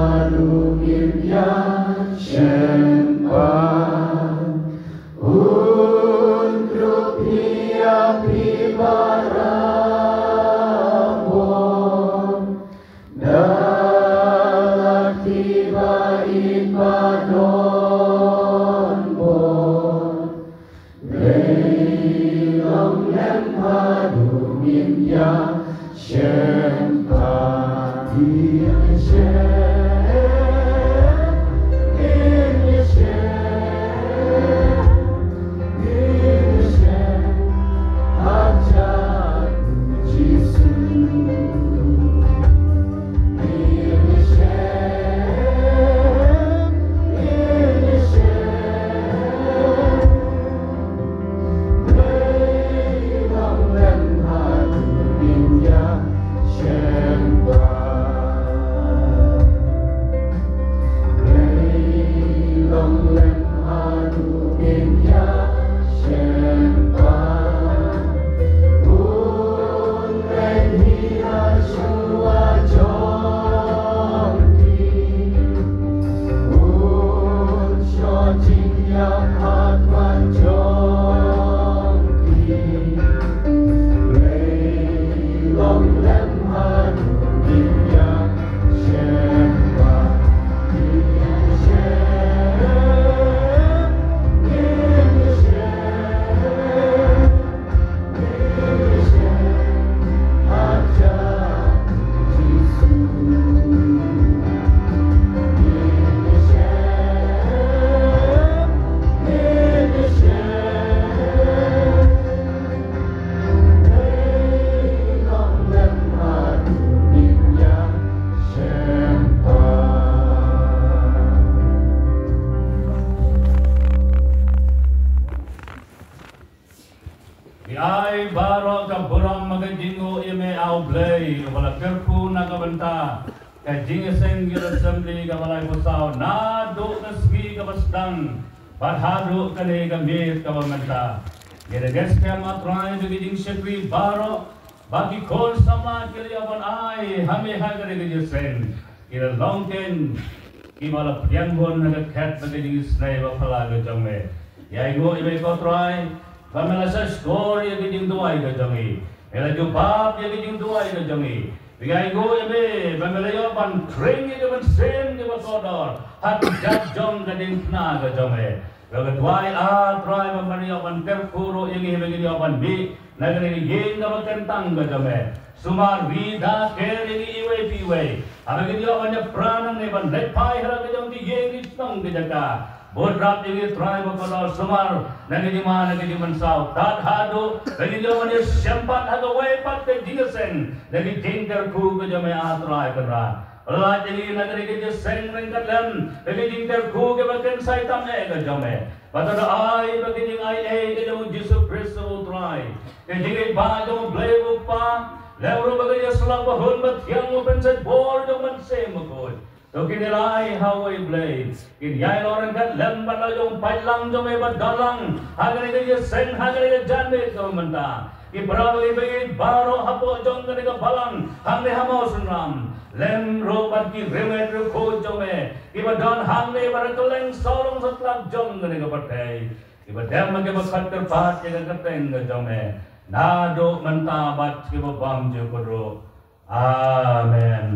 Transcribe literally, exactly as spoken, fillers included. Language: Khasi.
Haduh ngin ïa shem pat, un krup ïa phi barabor. Da la ki ba ïeit ba don bor. Blei long lem haduh ngin ïa shem pat. Ngin ïa shem, ngin ïa shem, ngin ïa shem ha jingïeit u Jisu. Ngi ai baroh ka burom ha ka jingnguh ïa me, A U Blei, uba la kyrkhu na ka bynta ka jingïaseng Youth Assembly kaba laiphew saw, naduh ka sngi kaba sdang bad haduh kane ka miet kaba mynta. Ngi da ngeit skhem, A Trai, ba ki jingshakri baroh ba ki khun samla ki la ïoh ban ai ha me ha kane ka jingïaseng, ki la long ken kiba la pdiang hun ha ka khet bad ka jingisynei ba phylla ka jong me. Ngi ainguh ïa me, ko Trai, ba me la shahshkor ïa ka jingduwai ka jong ngi. Me la jubab ïa ka jingduwai ka jong ngi. Ngi ainguh ïa me ba me la ïoh ban khring ïa ka mynsiem kaba kordor ha ka kjat jong ka diengphna ka jong me. Ba ka duwai, A Trai, ba me la ïoh ban kyrkhu ruh ïa ngi ba ngin ïoh ban mih na kane ka ïing kaba kyntang ka jong me. Sumar, ri da ker ïa ngi iwei pa iwei, haba ngin ïoh ban ïapra nangne ban leit phai ha la ka jong ki ïing ki shnong ki jaka. Bud rap ïa ngi, Trai ba kordor, sumar na ka jingma na ka jingmynsaw, tad haduh ba ngin ïoh ban ïashem pat ha kawei pat ka jingïaseng na ka jingkyrkhu ka jong me, A Trai Kynrad. Pynlait ïa ngi na kane ka jingïaseng ryngkat lem bad ka jingkyrkhu kaba kynsai tam eh ka jong me. Bad to da ai ba ka jingaiei ka jong u Jisu Khrist U Trai, ka jingïeit ba jong U Blei U Kpa, lem ruh bad ka jingïasyllok ba hun ba thiang, U Mynsiem Bakhuid jong U Mynsiem Bakhuid, to kin ïalai ha uwei U Blei, kin ïailor ryngkat lem bad la jong u paidlang jong me ba don lang ha kane ka jingïaseng, ha kane ka janmiet kaba mynta. Ki para bangeit baroh hapoh jong kane ka balang hangne ha Mawsynram, lem ruh bad ki riewngeit riewkhuid jong me kiba don hangne bad ha kylleng sawdong satlak jong kane ka pyrthei, kiba dem ha kaba khot kyrpad ïa ka kyrteng ka jong me, naduh mynta bad kiba bymjukut ruh. Amen.